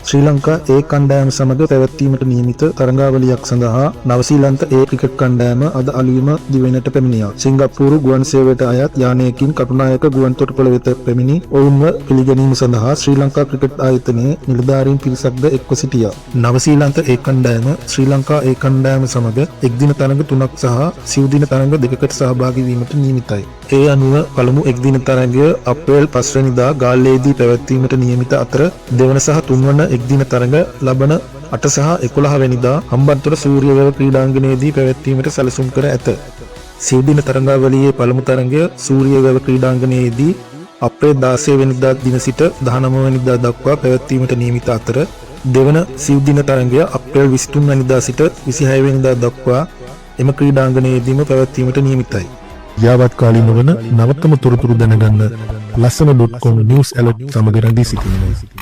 ශ්‍රී ලංකා ඒ කණ්ඩායම සමග පැවැත්වීමට නියමිත තරඟාවලියක් සඳහා නවසීලන්ත ඒ ක්‍රිකට් කණ්ඩායම අද අලුයම දිවයිනට පැමිණියා. සිංගප්පූරු ගුවන් සේවයට අයත් යානයකින් කටුනායක ගුවන් තොටුපළ වෙත පැමිණි ඔවුන්ව පිළිගැනීම සඳහා ශ්‍රී ලංකා ක්‍රිකට් ආයතනයේ නිලධාරීන් පිරිසක්ද එක්ව සිටියා. නවසීලන්ත ඒ කණ්ඩායම ශ්‍රී ලංකා ඒ කණ්ඩායම සමග එක්දින තරඟ තුනක් සහ සිව් දින තරඟ දෙකකට සහභාගී වීමට නියමිතයි. ඒ අනුව පළමු එක්දින තරඟය අප්‍රේල් 5 වෙනිදා ගාල්ලේදී පැවැත්වීමට නියමිත අතර, දෙවන සහ තුන්වන එක්දින තරඟ ලබන 8 සහ 11 වෙනිදා හම්බන්තොට සූරියවැව ක්‍රීඩාංගණයේදී පැවැත්වීමට සැලසුම් කර ඇත. සිව් දින තරඟාවලියේ පළමු තරඟය සූරියවැව ක්‍රීඩාංගණයේදී අප්‍රේල් 16 වෙනිදා දින සිට 19 වෙනිදා දක්වා පැවැත්වීමට නියමිත අතර, දෙවන සිව් දින තරඟය අප්‍රේල් 23 වෙනිදා සිට 26 වෙනිදා දක්වා එම ක්‍රීඩාංගණයේදීම පැවැත්වීමට නියමිතයි. යාවත්කාලීන වන නවතම තොරතුරු දැනගන්න ලස්සන.com නිවුස් ඇලර්ට් සමග රැඳී සිටින්න.